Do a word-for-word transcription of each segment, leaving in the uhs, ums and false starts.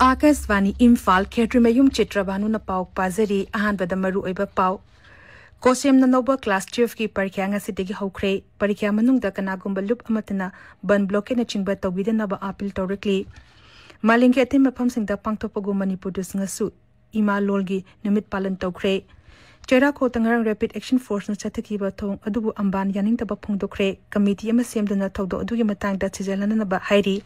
ꯑꯥꯀꯥꯁꯕꯥꯅꯤ ꯏꯝꯐꯥꯜ, ꯈꯦꯇ꯭ꯔꯤꯃꯌꯨꯝ ꯆꯤꯇ꯭ꯔꯕꯥꯅꯨꯅ ꯄꯥꯎ ꯄꯥꯖꯔꯤ꯫ ꯑꯍꯥꯟꯕꯗ ꯃꯔꯨꯑꯣꯏꯕ ꯄꯥꯎ꯫ ꯀꯣꯁꯦꯝꯅ ꯂꯧꯕ ꯀ꯭ꯂꯥꯁ twelve ꯀꯤ ꯄꯔꯤꯈ꯭ꯌꯥ ꯉꯁꯤꯗꯒꯤ ꯍꯧꯈ꯭ꯔꯦ꯫ ꯄꯔꯤꯈ꯭ꯌꯥ ꯃꯅꯨꯡꯗ ꯀꯅꯥꯒꯨꯝꯕ ꯂꯨꯞ ꯑꯃꯠꯇꯅ ꯕꯟ ꯕ꯭ꯂꯣꯀꯦꯠꯅꯆꯤꯡꯕ ꯇꯧꯕꯤꯗꯅꯕ ꯑꯥꯄꯤꯜ ꯇꯧꯔꯛꯂꯤ꯫ ꯃꯥꯂꯦꯝꯒꯤ ꯑꯇꯩ ꯃꯐꯝꯁꯤꯡꯗ ꯄꯥꯡꯊꯣꯛꯄꯒꯨꯝ ꯃꯅꯤꯄꯨꯔꯗꯁꯨ ꯉꯁꯨ ꯏꯃꯥ ꯂꯣꯜꯒꯤ ꯅꯨꯃꯤꯠ ꯄꯥꯂꯟ ꯇꯧꯈ꯭ꯔꯦ꯫ ꯆꯩꯔꯥꯛꯈꯣꯛꯇ ꯉꯔꯥꯡ Rapid Action Force ꯅ ꯆꯠꯊꯈꯤꯕ ꯊꯧꯑꯣꯡ ꯑꯗꯨꯕꯨ ꯑꯝꯕꯥꯟ ꯌꯥꯅꯤꯡꯗꯕ ꯐꯣꯡꯗꯣꯛꯈ꯭ꯔꯦ꯫ ꯀꯃꯤꯇꯤ ꯑꯃ ꯁꯦꯝꯗꯨꯅ ꯊꯧꯗꯣꯛ ꯑꯗꯨꯒꯤ ꯃꯇꯥꯡꯗ ꯊꯤꯖꯤꯜꯂꯅꯅꯕ ꯍꯥꯏꯔꯤ꯫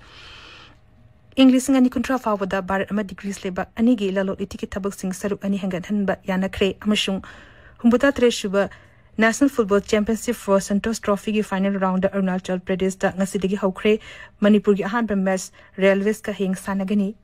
ꯏꯪ ꯂꯤꯁꯤꯡ ꯑꯅꯤ ꯀꯨꯟꯊ꯭ꯔꯥ ꯐꯥꯎꯕꯗ ꯚꯥꯔꯠ ꯑꯃꯗꯤ ꯒ꯭ꯔꯤꯁ ꯂꯩꯕꯥꯛ ꯑꯅꯤꯒꯤ ꯂꯂꯣꯟ ꯏꯇꯤꯛꯀꯤ ꯊꯕꯛꯁꯤꯡ ꯁꯔꯨꯛ ꯑꯅꯤ ꯍꯦꯟꯒꯠꯍꯟꯕ ꯌꯥꯅꯈ꯭ꯔꯦ ꯑꯃꯁꯨꯡ ꯍꯨꯝꯐꯨꯇꯔꯦꯠ ꯁꯨꯕ National Football Championship for Santosh Trophy ꯒꯤ final round ꯗ ꯑꯔꯨꯅꯥꯆꯜ ꯄ꯭ꯔꯗꯦꯁꯇ ꯉꯁꯤꯗꯒꯤ ꯍꯧꯈ꯭ꯔꯦ꯫ ꯃꯅꯤꯄꯨꯔꯒꯤ ꯑꯍꯥꯟꯕ match Railways ꯀ ꯍꯌꯦꯡ ꯁꯥꯟꯅꯒꯅꯤ꯫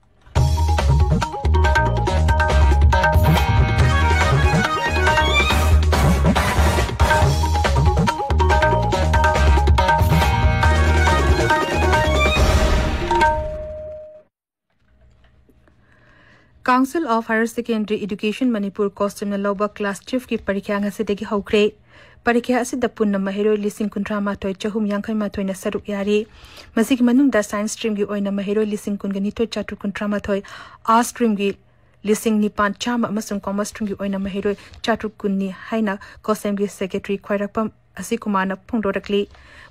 Council of Higher Secondary Education Manipur, COHSEM ꯅ ꯂꯧꯕ ꯀ꯭ꯂꯥꯁ twelve ꯀꯤ ꯄꯔꯤꯈ꯭ꯌꯥ ꯉꯁꯤꯗꯒꯤ ꯍꯧꯈ꯭ꯔꯦ꯫ ꯄꯔꯤꯈ꯭ꯌꯥ ꯑꯁꯤꯗ ꯄꯨꯟꯅ ꯃꯍꯩꯔꯣꯏ ꯂꯤꯁꯤꯡ ꯀꯨꯟꯊ꯭ꯔꯥ ꯃꯥꯊꯣꯏ ꯆꯍꯨꯝ ꯌꯥꯡꯈꯩ ꯃꯥꯊꯣꯏꯅ ꯁꯔꯨꯛ ꯌꯥꯔꯤ꯫ ꯃꯁꯤꯒꯤ ꯃꯅꯨꯡꯗ science stream ꯒꯤ ꯑꯣꯏꯅ ꯃꯍꯩꯔꯣꯏ ꯂꯤꯁꯤꯡ ꯀꯨꯟꯒ ꯅꯤꯊꯣꯏ ꯆꯥꯇ꯭ꯔꯨꯛ ꯀꯨꯟꯊ꯭ꯔꯥ ꯃꯥꯊꯣꯏ, arts stream ꯒꯤ ꯂꯤꯁꯤꯡ ꯅꯤꯄꯥꯟ ꯆꯥꯝꯃ ꯑꯃꯁꯨꯡ commerce stream ꯒꯤ ꯑꯣꯏꯅ ꯃꯍꯩꯔꯣꯏ ꯆꯥꯇ꯭ꯔꯨꯛ ꯀꯨꯟꯅꯤ ꯍꯥꯏꯅ COHSEM ꯒꯤ secretary ꯈ꯭ꯋꯥꯏꯔꯥꯛꯄꯝ ꯑꯁꯤꯀꯨꯃꯥꯔꯅ ꯐꯣꯡꯗꯣꯔꯛꯂꯤ꯫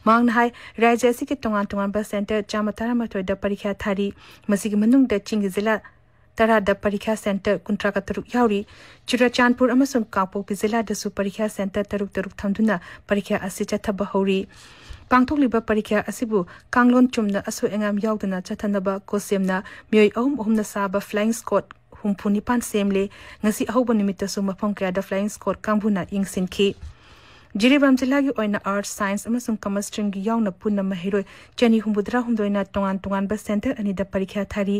ꯃꯍꯥꯛꯅ ꯍꯥꯏ, ꯔꯥꯖ꯭ꯌ ꯑꯁꯤꯒꯤ ꯇꯣꯉꯥꯟ ꯇꯣꯉꯥꯟꯕ centre ꯆꯥꯝꯃ ꯇꯔꯥꯃꯥꯊꯣꯏꯗ ꯄꯔꯤꯈ꯭ꯌꯥ ꯊꯥꯔꯤ꯫ ꯃꯁꯤꯒꯤ ꯃꯅꯨꯡꯗ ꯆꯤꯡꯒꯤ ꯖꯤꯂꯥ ꯇꯔꯥꯗ ꯄꯔꯤꯈ꯭ꯌꯥ centre ꯀꯨꯟꯊ꯭ꯔꯥꯒ ꯇꯔꯨꯛ ꯌꯥꯎꯔꯤ꯫ ꯆꯨꯔꯆꯥꯟꯄꯨꯔ ꯑꯃꯁꯨꯡ ꯀꯥꯡꯄꯣꯛꯄꯤ ꯖꯤꯂꯥꯗꯁꯨ ꯄꯔꯤꯈ꯭ꯌꯥ centre ꯇꯔꯨꯛ ꯇꯔꯨꯛ ꯊꯝꯗꯨꯅ ꯄꯔꯤꯈ꯭ꯌꯥ ꯑꯁꯤ ꯆꯠꯊꯕ ꯍꯧꯔꯤ꯫ ꯄꯥꯡꯊꯣꯛꯂꯤꯕ ꯄꯔꯤꯈ꯭ꯌꯥ ꯑꯁꯤꯕꯨ ꯀꯥꯡꯂꯣꯟ ꯆꯨꯝꯅ ꯑꯁꯣꯏ ꯑꯉꯥꯝ ꯌꯥꯎꯗꯅ ꯆꯠꯊꯅꯕ COHSEM ꯅ ꯃꯤꯑꯣꯏ ꯑꯍꯨꯝ ꯑꯍꯨꯝꯅ ꯁꯥꯕ flying squad ꯍꯨꯝꯐꯨ ꯅꯤꯄꯥꯟ ꯁꯦꯝꯂꯦ꯫ ꯉꯁꯤ ꯑꯍꯧꯕ ꯅꯨꯃꯤꯠꯇꯁꯨ ꯃꯐꯝ ꯀꯌꯥꯗ flying squad ꯀꯥꯡꯕꯨꯅ ꯌꯦꯡꯁꯤꯟꯈꯤ꯫ ꯖꯤꯔꯤꯕꯥꯝ ꯖꯤꯂꯥꯒꯤ ꯑꯣꯏꯅ arts, science ꯑꯃꯁꯨꯡ commerce stream ꯒꯤ ꯌꯥꯎꯅ ꯄꯨꯟꯅ ꯃꯍꯩꯔꯣꯏ ꯆꯅꯤ ꯍꯨꯝꯐꯨꯇꯔꯥ ꯍꯨꯝꯗꯣꯏꯅ ꯇꯣꯉꯥꯟ ꯇꯣꯉꯥꯟꯕ centre ꯑꯅꯤꯗ ꯄꯔꯤꯈ꯭ꯌꯥ ꯊꯥꯔꯤ꯫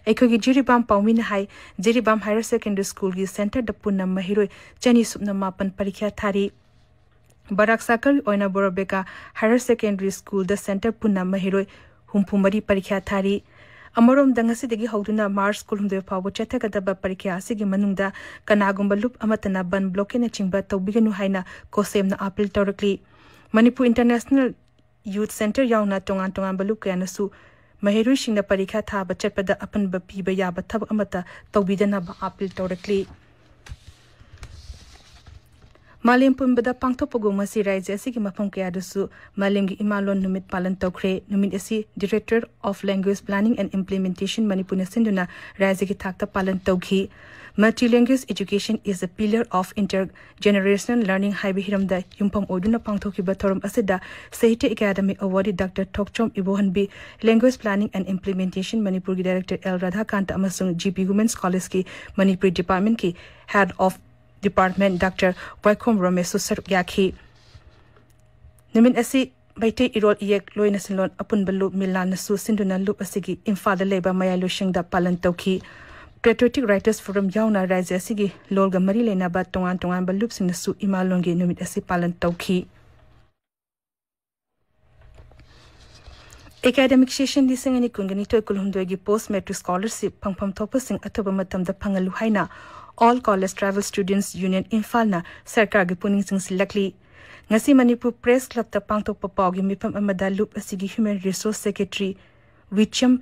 ꯑꯩꯈꯣꯏꯒꯤ ꯖꯤꯔꯤꯕꯥꯝ ꯄꯥꯎꯃꯤꯅ ꯍꯥꯏ, ꯖꯤꯔꯤꯕꯥꯝ Higher Secondary School ꯒꯤ centre ꯗ ꯄꯨꯟꯅ ꯃꯍꯩꯔꯣꯏ ꯆꯅꯤ ꯁꯨꯞꯅ ꯃꯥꯄꯟ ꯄꯔꯤꯈ꯭ꯌꯥ ꯊꯥꯔꯤ꯫ ꯕꯔꯥꯛ ꯁꯥꯀꯔꯒꯤ ꯑꯣꯏꯅ ꯕꯣꯔꯣꯕꯦꯀꯥ Higher Secondary School ꯗ centre ꯄꯨꯟꯅ ꯃꯍꯩꯔꯣꯏ ꯍꯨꯝꯐꯨ ꯃꯔꯤ ꯄꯔꯤꯈ꯭ꯌꯥ ꯊꯥꯔꯤ꯫ ꯑꯃꯔꯣꯝꯗ, ꯉꯁꯤꯗꯒꯤ ꯍꯧꯗꯨꯅ March ꯀꯨꯟꯍꯨꯝꯗꯣꯏ ꯐꯥꯎꯕ ꯆꯠꯊꯒꯗꯕ ꯄꯔꯤꯈ꯭ꯌꯥ ꯑꯁꯤꯒꯤ ꯃꯅꯨꯡꯗ ꯀꯅꯥꯒꯨꯝꯕ ꯂꯨꯞ ꯑꯃꯠꯇꯅ ꯕꯟ ꯕ꯭ꯂꯣꯀꯦꯠꯅꯆꯤꯡꯕ ꯇꯧꯕꯤꯒꯅꯨ ꯍꯥꯏꯅ COHSEM ꯅ ꯑꯥꯄꯤꯜ ꯇꯧꯔꯛꯂꯤ꯫ ꯃꯅꯤꯄꯨꯔ International Youth Centre ꯌꯥꯎꯅ ꯇꯣꯉꯥꯟ ꯇꯣꯉꯥꯟꯕ ꯂꯨꯞ ꯀꯌꯥꯅꯁꯨ ꯃꯍꯩꯔꯣꯏꯁꯤꯡꯅ ꯄꯔꯤꯈꯥ ꯊꯥꯕ ꯆꯠꯄꯗ ꯑꯄꯟꯕ ꯄꯤꯕ ꯌꯥꯕ ꯊꯕꯛ ꯑꯃꯠꯇ ꯇꯧꯕꯤꯗꯅꯕ ꯑꯥꯄꯤꯜ ꯇꯧꯔꯛꯂꯤ꯫ ꯃꯥꯂꯦꯝ ꯄꯨꯝꯕꯗ ꯄꯥꯡꯊꯣꯛꯄꯒꯨꯝ ꯉꯁꯤ ꯔꯥꯖ꯭ꯌ ꯑꯁꯤꯒꯤ ꯃꯐꯝ ꯀꯌꯥꯗꯁꯨ ꯃꯥꯂꯦꯝꯒꯤ ꯏꯃꯥꯂꯣꯟ ꯅꯨꯃꯤꯠ ꯄꯥꯂꯟ ꯇꯧꯈ꯭ꯔꯦ꯫ ꯅꯨꯃꯤꯠ ꯑꯁꯤ Director of Language Planning and Implementation ꯃꯅꯤꯄꯨꯔꯅ ꯁꯤꯟꯗꯨꯅ ꯔꯥꯖ꯭ꯌꯒꯤ ꯊꯥꯛꯇ ꯄꯥꯂꯟ ꯇꯧꯈꯤ꯫ Multilingual education is a pillar of intergenerational learning ꯍꯥꯏꯕ ꯍꯤꯔꯝꯗ ꯌꯨꯝꯐꯝ ꯑꯣꯏꯗꯨꯅ ꯄꯥꯡꯊꯣꯛꯈꯤꯕ ꯊꯧꯔꯝ ꯑꯁꯤꯗ Sahitya Academy Award Doctor Thokchom Ibohanbi, Language Planning and Implementation ꯃꯅꯤꯄꯨꯔꯒꯤ Director ꯑꯦꯜ ꯔꯥꯙꯥꯀꯥꯟꯇ ꯑꯃꯁꯨꯡ G P Women's Collegeꯀꯤ Manipuri Departmentꯀꯤ Head of Department Doctor ꯋꯥꯏꯈꯣꯝ ꯔꯣꯃꯦꯁꯁꯨ ꯁꯔꯨꯛ ꯌꯥꯈꯤ꯫ ꯅꯨꯃꯤꯠ ꯑꯁꯤ ꯃꯩꯇꯩ ꯏꯔꯣꯜ ꯏꯌꯦꯛ ꯂꯣꯏꯅ ꯁꯤꯟꯂꯣꯟ ꯑꯄꯨꯟꯕ ꯂꯨꯞ ꯃꯤꯂꯥꯟꯅꯁꯨ ꯁꯤꯟꯗꯨꯅ ꯂꯨꯞ ꯑꯁꯤꯒꯤ ꯏꯝꯐꯥꯜꯗ ꯂꯩꯕ ꯃꯌꯥꯏ ꯂꯣꯏꯁꯪꯗ ꯄꯥꯂꯟ ꯇꯧꯈꯤ꯫ Patriotic Writers Forum ꯌꯥꯎꯅ ꯔꯥꯖ꯭ꯌ ꯑꯁꯤꯒꯤ ꯂꯣꯜꯒ ꯃꯔꯤ ꯂꯩꯅꯕ ꯇꯣꯉꯥꯟ ꯇꯣꯉꯥꯟꯕ ꯂꯨꯞꯁꯤꯡꯅꯁꯨ ꯏꯃꯥꯂꯣꯟꯒꯤ ꯅꯨꯃꯤꯠ ꯑꯁꯤ ꯄꯥꯂꯟ ꯇꯧꯈꯤ꯫ Academic session ꯂꯤꯁꯤꯡ ꯑꯅꯤ ꯀꯨꯟꯒ ꯅꯤꯊꯣꯏ ꯀꯨꯟꯍꯨꯝꯗꯣꯏꯒꯤ post matric scholarship ꯐꯪꯐꯝ ꯊꯣꯛꯄꯁꯤꯡ ꯑꯊꯨꯕ ꯃꯇꯝꯗ ꯐꯪꯍꯜꯂꯨ ꯍꯥꯏꯅ All College Tribal Students Union ꯏꯝꯐꯥꯜꯅ ꯁꯔꯀꯥꯔꯒꯤ ꯄꯨꯛꯅꯤꯡ ꯆꯤꯡꯁꯤꯜꯂꯛꯂꯤ꯫ ꯉꯁꯤ ꯃꯅꯤꯄꯨꯔ Press Clubꯇ ꯄꯥꯡꯊꯣꯛꯄ ꯄꯥꯎꯒꯤ ꯃꯤꯐꯝ ꯑꯃꯗ ꯂꯨꯞ ꯑꯁꯤꯒꯤ Human Resource Secretary ꯋꯤꯆꯝ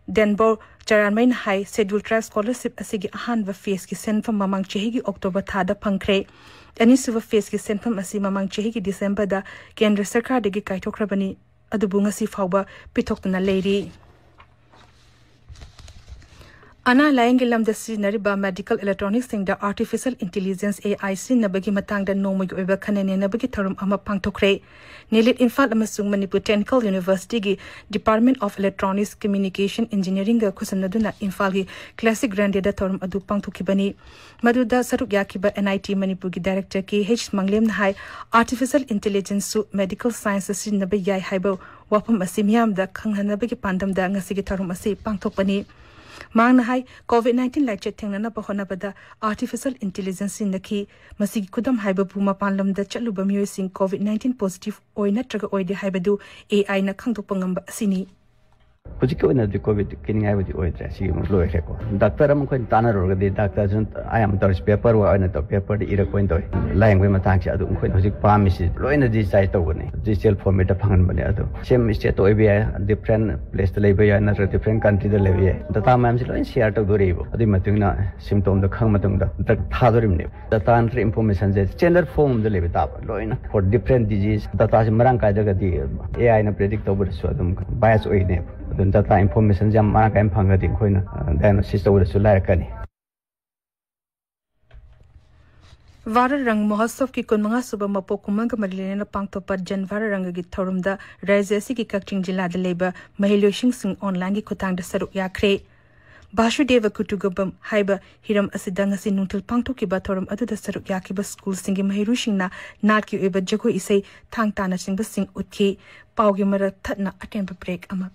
ꯗꯦꯟꯕꯣ ꯆꯔꯥꯟꯃꯩꯅ ꯍꯥꯏ, Scheduled Tribe scholarship ꯑꯁꯤꯒꯤ ꯑꯍꯥꯟꯕ phaseꯀꯤ ꯁꯦꯟꯐꯝ ꯃꯃꯥꯡ ꯆꯍꯤꯒꯤ October ꯊꯥꯗ ꯐꯪꯈ꯭ꯔꯦ꯫ ꯑꯅꯤꯁꯨꯕ phaseꯀꯤ ꯁꯦꯟꯐꯝ ꯑꯁꯤ ꯃꯃꯥꯡ ꯆꯍꯤꯒꯤ Decemberꯗ ꯀꯦꯟꯗ꯭ꯔ ꯁꯔꯀꯥꯔꯗꯒꯤ ꯀꯥꯏꯊꯣꯛꯈ꯭ꯔꯕꯅꯤ, ꯑꯗꯨꯕꯨ ꯉꯁꯤ ꯐꯥꯎꯕ ꯄꯤꯊꯣꯛꯇꯅ ꯂꯩꯔꯤ꯫ ꯑꯅꯥ ꯂꯥꯌꯦꯡꯒꯤ ꯂꯝꯗ ꯁꯤꯖꯤꯟꯅꯔꯤꯕ medical electronicsꯁꯤꯡꯗ Artificial Intelligence, A I, ꯁꯤꯖꯤꯟꯅꯕꯒꯤ ꯃꯇꯥꯡꯗ ꯅꯣꯡꯃꯒꯤ ꯑꯣꯏꯕ ꯈꯟꯅ ꯅꯩꯅꯕꯒꯤ ꯊꯧꯔꯝ ꯑꯃ ꯄꯥꯡꯊꯣꯛꯈ꯭ꯔꯦ꯫ ꯅꯤꯂꯤꯠ ꯏꯝꯐꯥꯜ ꯑꯃꯁꯨꯡ Manipur Technical Universityꯒꯤ Department of Electronics Communication Engineeringꯒ ꯈꯨꯠꯁꯝꯅꯗꯨꯅ ꯏꯝꯐꯥꯜꯒꯤ Classic Grandéꯗ ꯊꯧꯔꯝ ꯑꯗꯨ ꯄꯥꯡꯊꯣꯛꯈꯤꯕꯅꯤ꯫ ꯃꯗꯨꯗ ꯁꯔꯨꯛ ꯌꯥꯈꯤꯕ N I T ꯃꯅꯤꯄꯨꯔꯒꯤ Director K H ꯃꯪꯂꯦꯝꯅ ꯍꯥꯏ, Artificial Intelligenceꯁꯨ medical scienceꯇ ꯁꯤꯖꯤꯟꯅꯕ ꯌꯥꯏ ꯍꯥꯏꯕ ꯋꯥꯐꯝ ꯑꯁꯤ ꯃꯤꯌꯥꯝꯗ ꯈꯪꯍꯟꯅꯕꯒꯤ ꯄꯥꯟꯗꯝꯗ ꯉꯁꯤꯒꯤ ꯊꯧꯔꯝ ꯑꯁꯤ ꯄꯥꯡꯊꯣꯛꯄꯅꯤ꯫ ꯃꯍꯥꯛꯅ ꯍꯥꯏ, COVID nineteen ꯂꯥꯏꯆꯠ ꯊꯦꯡꯅꯅꯕ ꯍꯣꯠꯅꯕꯗ Artificial Intelligence ꯁꯤꯖꯤꯟꯅꯈꯤ꯫ ꯃꯁꯤꯒꯤ ꯈꯨꯗꯝ ꯍꯥꯏꯕꯕꯨ ꯃꯄꯥꯟ ꯂꯝꯗ ꯆꯠꯂꯨꯕ ꯃꯤꯑꯣꯏꯁꯤꯡ COVID nineteen positive ꯑꯣꯏ ꯅꯠꯇ꯭ꯔꯒ ꯑꯣꯏꯗꯦ ꯍꯥꯏꯕꯗꯨ A Iꯅ ꯈꯪꯗꯣꯛꯄ ꯉꯝꯕ ꯑꯁꯤꯅꯤ꯫ ꯍꯧꯖꯤꯛꯀꯤ ꯑꯣꯏꯅꯗꯤ ꯀꯣꯚꯤꯗ ꯀꯤꯅꯤꯡꯉꯥꯏꯕꯨꯗꯤ ꯑꯣꯏꯗ꯭ꯔꯦ꯫ ꯁꯤꯒꯤ ꯑꯃꯨꯛ ꯂꯣꯏꯈ꯭ꯔꯦꯀꯣ꯫ ꯗꯥꯛꯇꯔ ꯑꯃ ꯑꯩꯈꯣꯏꯅ ꯇꯥꯟꯅꯔꯨꯔꯒꯗꯤ ꯗꯥꯛꯇꯔꯁꯨ ꯑꯌꯥꯝꯕ ꯇꯧꯔꯤꯁꯤ ꯄꯦꯄꯔ ꯋꯥꯔꯛ ꯑꯣꯏꯅ ꯇꯧ, ꯄꯦꯄꯔꯗ ꯏꯔꯛꯄ ꯑꯣꯏꯅ ꯇꯧꯋꯤ꯫ ꯂꯥꯌꯦꯡꯕꯒꯤ ꯃꯇꯥꯡꯁꯦ ꯑꯗꯨ ꯑꯩꯈꯣꯏꯅ ꯍꯧꯖꯤꯛ ꯄꯥꯝꯃꯤꯁꯤ ꯂꯣꯏꯅ ꯗꯤꯖꯤꯇꯥꯏꯖ ꯇꯧꯕꯅꯤ, ꯗꯤꯖꯤꯇꯦꯜ ꯐꯣꯔꯃꯦꯠꯇ ꯐꯪꯍꯟꯕꯅꯦ꯫ ꯑꯗꯣ ꯁꯦꯝ ꯁ꯭ꯇꯦꯠꯇ ꯑꯣꯏꯕ ꯌꯥꯏ, ꯗꯤꯐ꯭ꯔꯦꯟ ꯄ꯭ꯂꯦꯁꯇ ꯂꯩꯕ ꯌꯥꯏ, ꯅꯠꯇ꯭ꯔꯒ ꯗꯤꯐ꯭ꯔꯦꯟ ꯀꯟꯇ꯭ꯔꯤꯗ ꯂꯩꯕ ꯌꯥꯏ꯫ ꯗꯇꯥ ꯃꯌꯥꯝꯁꯤ ꯂꯣꯏꯅ ꯁꯤꯌꯥꯔ ꯇꯧꯗꯣꯔꯤꯕ꯫ ꯑꯗꯨꯒꯤ ꯃꯇꯨꯡ ꯏꯟꯅ ꯁꯤꯝꯇꯣꯝꯗꯣ ꯈꯪꯕ ꯃꯇꯝꯗ ꯗ꯭ꯔꯒ ꯊꯥꯗꯣꯔꯤꯕꯅꯦꯕ꯫ ꯗꯇꯥ ꯅꯠꯇ꯭ꯔꯒ ꯏꯟꯐꯣꯔꯃꯦꯁꯟꯁꯦ ꯁ꯭ꯇꯦꯟꯗꯔꯗ ꯐꯣꯔꯝ ꯑꯃꯗ ꯂꯩꯕ ꯇꯥꯕ꯫ ꯂꯣꯏꯅ ꯐꯣꯔ ꯗꯤꯐ꯭ꯔꯦꯟ ꯗꯤꯖꯤꯁ ꯗꯇꯥꯁꯦ ꯃꯔꯥꯡ ꯀꯥꯏꯗ꯭ꯔꯒꯗꯤ ꯑꯦ ꯑꯥꯏꯅ ꯄ꯭ꯔꯤꯗꯤꯛ ꯇꯧꯕꯗꯁꯨ ꯑꯗꯨꯝ ꯕꯥꯏꯁ ꯑꯣꯏꯅꯦꯕ꯫ ꯑꯗꯨꯅ ꯗꯇꯥ ꯏꯟꯐꯣꯔꯃꯦꯁꯟꯁꯦ ꯌꯥꯝ ꯃꯔꯥꯡ ꯀꯥꯏꯅ ꯐꯪꯉꯗꯤ ꯑꯩꯈꯣꯏꯅ ꯗꯥꯏꯒꯅꯣꯁꯤꯁ ꯇꯧꯕꯗꯁꯨ ꯂꯥꯏꯔꯛꯀꯅꯤ꯫ ꯚꯥꯔꯠ ꯔꯪ ꯃꯍꯣꯠꯁꯕꯀꯤ ꯀꯨꯟꯃꯉꯥ ꯁꯨꯕ ꯃꯄꯣꯛ ꯀꯨꯝꯃꯒ ꯃꯔꯤ ꯂꯩꯅꯅ ꯄꯥꯡꯊꯣꯛꯄ ꯖꯟ ꯚꯥꯔꯠ ꯔꯪꯒꯒꯤ ꯊꯧꯔꯝꯗ ꯔꯥꯖ꯭ꯌ ꯑꯁꯤꯒꯤ ꯀꯛꯆꯤꯡ ꯖꯤꯂꯥꯗ ꯂꯩꯕ ꯃꯍꯩꯂꯣꯏꯁꯤꯡꯁꯤꯡ ꯑꯣꯟꯂꯥꯏꯟꯒꯤ ꯈꯨꯠꯊꯥꯡꯗ ꯁꯔꯨꯛ ꯌꯥꯈ꯭ꯔꯦ꯫ ꯚꯥꯁꯨꯗꯦꯕ ꯀꯨꯇꯨꯒꯣꯕꯝ ꯍꯥꯏꯕ ꯍꯤꯔꯝ ꯑꯁꯤꯗ ꯉꯁꯤ ꯅꯨꯡꯊꯤꯜ ꯄꯥꯡꯊꯣꯛꯈꯤꯕ ꯊꯧꯔꯝ ꯑꯗꯨꯗ ꯁꯔꯨꯛ ꯌꯥꯈꯤꯕ ꯁ꯭ꯀꯨꯜꯁꯤꯡꯒꯤ ꯃꯍꯩꯔꯣꯏꯁꯤꯡꯅ ꯅꯥꯠꯀꯤ ꯑꯣꯏꯕ ꯖꯒꯣꯏ ꯏꯁꯩ, ꯊꯥꯡ ꯇꯥꯅꯆꯤꯡꯕꯁꯤꯡ ꯎꯠꯈꯤ꯫ ꯄꯥꯎꯒꯤ ꯃꯔꯛ ꯊꯠꯅ ꯑꯇꯦꯟꯕ ꯕ꯭ꯔꯦꯛ ꯑꯃ꯫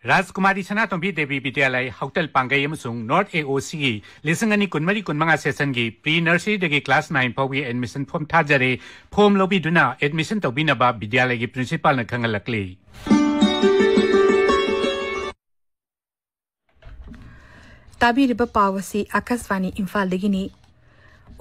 ꯔꯥꯖꯀꯨꯃꯥꯔꯤ ꯁꯅꯥꯇꯣꯝꯕꯤ ꯗꯦꯕꯤ ꯕꯤꯗ꯭ꯌꯥꯂꯌ, ꯍꯥꯎꯇꯦꯜ ꯄꯥꯡꯒꯩ ꯑꯃꯁꯨꯡ ꯅꯣꯔꯠ ꯑꯦ ꯑꯣ ꯁꯤꯒꯤ ꯂꯤꯁꯤꯡ ꯑꯅꯤ ꯀꯨꯟꯃꯔꯤ ꯀꯨꯟꯃꯉꯥ ꯁꯦꯁꯟꯒꯤ ꯄ꯭ꯔꯤ ꯅꯔꯁꯔꯤꯗꯒꯤ ꯀ꯭ꯂꯥꯁ ꯅꯥꯏꯟ ꯐꯥꯎꯒꯤ ꯑꯦꯗꯃꯤꯁꯟ ꯐꯣꯔꯝ ꯊꯥꯖꯔꯦ꯫ ꯐꯣꯔꯝ ꯂꯧꯕꯤꯗꯨꯅ ꯑꯦꯗꯃꯤꯁꯟ ꯇꯧꯕꯤꯅꯕ ꯕꯤꯗ꯭ꯌꯥꯂꯌꯒꯤ ꯄ꯭ꯔꯤꯟꯁꯤꯄꯥꯜꯅ ꯈꯪꯍꯜꯂꯛꯂꯤ꯫ ꯇꯥꯕꯤꯔꯤꯕ ꯄꯥꯎ ꯑꯁꯤ ꯑꯥꯀꯥꯁꯕꯥꯅꯤ ꯏꯝꯐꯥꯜꯗꯒꯤꯅꯤ꯫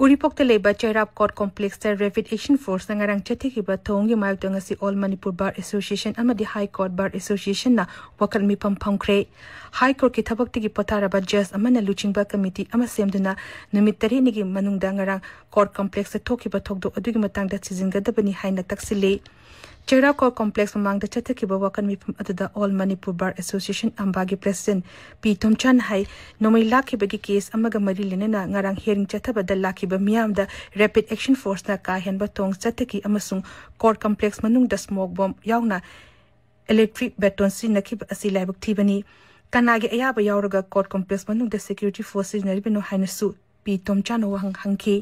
ꯎꯔꯤꯄꯣꯛꯇ ꯂꯩꯕ ꯆꯩꯔꯥꯞ ꯀꯣꯔꯠ ꯀꯣꯝꯄ꯭ꯂꯦꯛꯁꯇ ꯔꯦꯄꯤꯗ ꯑꯦꯛꯁꯟ ꯐꯣꯔꯁꯅ ꯉꯔꯥꯡ ꯆꯠꯊꯈꯤꯕ ꯊꯧꯑꯣꯡꯒꯤ ꯃꯥꯌꯣꯛꯇ ꯉꯁꯤ ꯑꯣꯜ ꯃꯅꯤꯄꯨꯔ ꯕꯥꯔ ꯑꯦꯁꯣꯁꯤꯌꯦꯁꯟ ꯑꯃꯗꯤ ꯍꯥꯏ ꯀꯣꯔꯠ ꯕꯥꯔ ꯑꯦꯁꯣꯁꯤꯌꯦꯁꯟꯅ ꯋꯥꯀꯠ ꯃꯤꯐꯝ ꯐꯝꯈ꯭ꯔꯦ꯫ ꯍꯥꯏ ꯀꯣꯔꯠꯀꯤ ꯊꯕꯛꯇꯒꯤ ꯄꯣꯊꯥꯔꯕ ꯖꯖ ꯑꯃꯅ ꯂꯨꯆꯤꯡꯕ ꯀꯃꯤꯇꯤ ꯑꯃ ꯁꯦꯝꯗꯨꯅ ꯅꯨꯃꯤꯠ ꯇꯔꯦꯠꯅꯤꯒꯤ ꯃꯅꯨꯡꯗ ꯉꯔꯥꯡ ꯀꯣꯔꯠ ꯀꯣꯝꯄ꯭ꯂꯦꯛꯁꯇ ꯊꯣꯛꯈꯤꯕ ꯊꯧꯗꯣꯛ ꯑꯗꯨꯒꯤ ꯃꯇꯥꯡꯗ ꯊꯤꯖꯤꯟꯒꯗꯕꯅꯤ ꯍꯥꯏꯅ ꯇꯛꯁꯤꯜꯂꯤ꯫ ꯆꯩꯔꯥꯎ ꯀꯣꯔꯠ ꯀꯣꯝꯄ꯭ꯂꯦꯛꯁ ꯃꯃꯥꯡꯗ ꯆꯠꯊꯈꯤꯕ ꯋꯥꯀꯠ ꯃꯤꯐꯝ ꯑꯗꯨꯗ ꯑꯣꯜ ꯃꯅꯤꯄꯨꯔ ꯕꯥꯔ ꯑꯦꯁꯣꯁꯤꯌꯦꯁꯟ ꯑꯝꯕꯥꯒꯤ ꯄ꯭ꯔꯦꯁꯤꯗꯦꯟꯠ ꯄꯤ ꯇꯣꯝꯆꯥꯟ ꯍꯥꯏ, ꯅꯣꯡꯃꯩ ꯂꯥꯛꯈꯤꯕꯒꯤ ꯀꯦꯁ ꯑꯃꯒ ꯃꯔꯤ ꯂꯩꯅꯅ ꯉꯔꯥꯡ ꯍꯤꯌꯥꯔꯤꯡ ꯆꯠꯊꯕꯗ ꯂꯥꯛꯈꯤꯕ ꯃꯤꯌꯥꯝꯗ ꯔꯦꯄꯤꯗ ꯑꯦꯛꯁꯟ ꯐꯣꯔꯁꯅ ꯀꯥ ꯍꯦꯟꯕ ꯊꯧꯑꯣꯡ ꯆꯠꯊꯈꯤ ꯑꯃꯁꯨꯡ ꯀꯣꯔꯠ ꯀꯣꯝꯄ꯭ꯂꯦꯛꯁ ꯃꯅꯨꯡꯗ ꯁ꯭ꯃꯣꯛ ꯕꯣꯝ ꯌꯥꯎꯅ ꯏꯂꯦꯛꯇ꯭ꯔꯤꯛ ꯕꯦꯇꯣꯟ ꯁꯤꯖꯤꯟꯅꯈꯤꯕ ꯑꯁꯤ ꯂꯥꯏꯕꯛ ꯊꯤꯕꯅꯤ꯫ ꯀꯅꯥꯒꯤ ꯑꯌꯥꯕ ꯌꯥꯎꯔꯒ ꯀꯣꯔꯠ ꯀꯣꯝꯄ꯭ꯂꯦꯛꯁ ꯃꯅꯨꯡꯗ ꯁꯦꯀ꯭ꯌꯨꯔꯤꯇꯤ ꯐꯣꯔꯁ ꯁꯤꯖꯤꯟꯅꯔꯤꯕꯅꯣ ꯍꯥꯏꯅꯁꯨ ꯄꯤ ꯇꯣꯝꯆꯥꯟꯅ ꯋꯥꯍꯪ ꯍꯪꯈꯤ꯫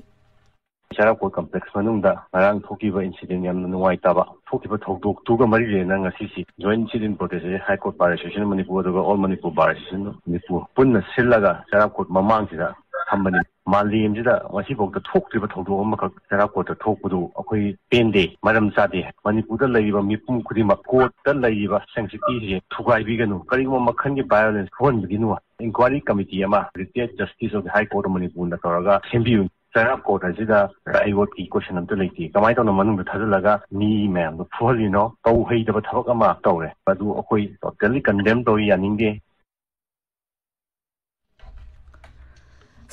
ꯆꯩꯔꯥꯎ ꯀꯣꯔꯠ ꯀꯝꯄ꯭ꯂꯦꯛꯁ ꯃꯅꯨꯡꯗ ꯉꯔꯥꯡ ꯊꯣꯛꯈꯤꯕ ꯏꯟꯁꯤꯗꯦꯟ ꯌꯥꯝꯅ ꯅꯨꯡꯉꯥꯏꯇꯕ ꯊꯣꯛꯈꯤꯕ ꯊꯧꯗꯣꯛꯇꯨꯒ ꯃꯔꯤ ꯂꯩꯅꯅ ꯉꯁꯤꯁꯤ joint incident protest high court bar association Manipur ꯑꯗꯨꯒ all Manipur bar association Manipur ꯄꯨꯟꯅ ꯁꯤꯜꯂꯒ ꯆꯩꯔꯥꯎ ꯀꯣꯔꯠ ꯃꯃꯥꯡꯁꯤꯗ ꯊꯝꯕꯅꯤ꯫ ꯃꯥꯂꯦꯝꯁꯤꯗ ꯉꯁꯤꯐꯥꯎꯗ ꯊꯣꯛꯇ꯭ꯔꯤꯕ ꯊꯧꯗꯣꯛ ꯑꯃꯈꯛ ꯆꯩꯔꯥꯛ ꯀꯣꯔꯠꯇ ꯊꯣꯛꯄꯗꯨ ꯑꯩꯈꯣꯏ ꯄꯦꯟꯗꯦ, ꯃꯔꯝ ꯆꯥꯗꯦ꯫ ꯃꯅꯤꯄꯨꯔꯗ ꯂꯩꯔꯤꯕ ꯃꯤꯄꯨꯝ ꯈꯨꯗꯤꯡꯃꯛ, ꯀꯣꯔꯠꯇ ꯂꯩꯔꯤꯕ ꯁꯦꯡꯁꯤꯇꯤꯁꯦ ꯊꯨꯒꯥꯏꯕꯤꯒꯅꯨ꯫ ꯀꯔꯤꯒꯨꯝꯕ ꯃꯈꯜꯒꯤ violence ꯊꯣꯛꯍꯟꯕꯤꯒꯅꯨ꯫ Inquiry committee ꯑꯃ, Retired Justice of the High Court of ꯃꯅꯤꯄꯨꯔꯅ ꯇꯧꯔꯒ ꯁꯦꯝꯕꯤꯌꯨ꯫ ꯆꯩꯔꯥꯛ ꯀꯣꯔꯠ ꯑꯁꯤꯗ ꯍꯥꯏ ꯀꯣꯔꯠꯀꯤ question ꯑꯝꯇ ꯂꯩꯇꯦ꯫ ꯀꯃꯥꯏꯅ ꯇꯧꯅ ꯃꯅꯨꯡꯗ ꯊꯥꯖꯤꯜꯂꯒ ꯃꯤ ꯃꯌꯥꯝꯗꯣ ꯐꯨꯍꯜꯂꯤꯅꯣ? ꯇꯧ ꯍꯩꯇꯕ ꯊꯕꯛ ꯑꯃ ꯇꯧꯔꯦ꯫ ꯑꯗꯨ ꯑꯩꯈꯣꯏ totally condemn ꯇꯧꯏ, ꯌꯥꯅꯤꯡꯗꯦ꯫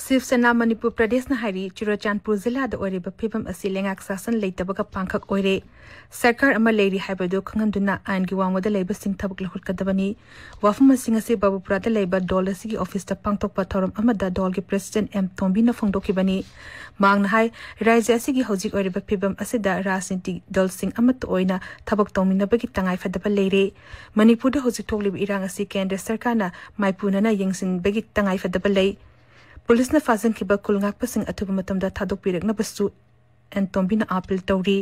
ꯁꯤꯕ ꯁꯦꯅꯥ ꯃꯅꯤꯄꯨꯔ ꯄ꯭ꯔꯗꯦꯁꯅ ꯍꯥꯏꯔꯤ, ꯆꯨꯔꯆꯥꯟꯄꯨꯔ ꯖꯤꯂꯥꯗ ꯑꯣꯏꯔꯤꯕ ꯐꯤꯕꯝ ꯑꯁꯤ ꯂꯩꯉꯥꯛ ꯁꯥꯁꯟ ꯂꯩꯇꯕꯒ ꯄꯥꯡꯈꯛ ꯑꯣꯏꯔꯦ꯫ ꯁꯔꯀꯥꯔ ꯑꯃ ꯂꯩꯔꯤ ꯍꯥꯏꯕꯗꯨ ꯈꯪꯍꯟꯗꯨꯅ ꯑꯥꯏꯟꯒꯤ ꯋꯥꯡꯃꯗ ꯂꯩꯕꯁꯤꯡ ꯊꯕꯛ ꯂꯧꯈꯠꯀꯗꯕꯅꯤ꯫ ꯋꯥꯐꯝ ꯑꯁꯤ ꯉꯁꯤ ꯕꯥꯕꯨꯄꯨꯔꯥꯗ ꯂꯩꯕ ꯗꯣꯜ ꯑꯁꯤꯒꯤ ꯑꯣꯐꯤꯁꯇ ꯄꯥꯡꯊꯣꯛꯄ ꯊꯧꯔꯝ ꯑꯃꯗ ꯗꯣꯜꯒꯤ ꯄ꯭ꯔꯦꯁꯤꯗꯦꯟꯠ ꯑꯦꯝ ꯇꯣꯝꯕꯤꯅ ꯐꯣꯡꯗꯣꯛꯈꯤꯕꯅꯤ꯫ ꯃꯍꯥꯛꯅ ꯍꯥꯏ, ꯔꯥꯖ꯭ꯌ ꯑꯁꯤꯒꯤ ꯍꯧꯖꯤꯛ ꯑꯣꯏꯔꯤꯕ ꯐꯤꯕꯝ ꯑꯁꯤꯗ ꯔꯥꯖꯅꯤꯇꯤ ꯗꯜꯁꯤꯡ ꯑꯃꯠꯇ ꯑꯣꯏꯅ ꯊꯕꯛ ꯇꯧꯃꯤꯟꯅꯕꯒꯤ ꯇꯉꯥꯏꯐꯗꯕ ꯂꯩꯔꯦ꯫ ꯃꯅꯤꯄꯨꯔꯗ ꯍꯧꯖꯤꯛ ꯊꯣꯛꯂꯤꯕ ꯏꯔꯥꯡ ꯑꯁꯤ ꯀꯦꯟꯗ꯭ꯔ ꯁꯔꯀꯥꯔꯅ ꯃꯥꯏꯄꯨꯅꯅ ꯌꯦꯡꯁꯤꯟꯕꯒꯤ ꯇꯉꯥꯏꯐꯗꯕ ꯂꯩ꯫ ꯄꯨꯂꯤꯁꯅ ꯐꯥꯖꯤꯟꯈꯤꯕ ꯈꯨꯜ ꯉꯥꯛꯄꯁꯤꯡ ꯑꯊꯨꯕ ꯃꯇꯝꯗ ꯊꯥꯗꯣꯛꯄꯤꯔꯛꯅꯕꯁꯨ ꯑꯦꯟ ꯇꯣꯝꯕꯤꯅ ꯑꯥꯄꯤꯜ ꯇꯧꯔꯤ꯫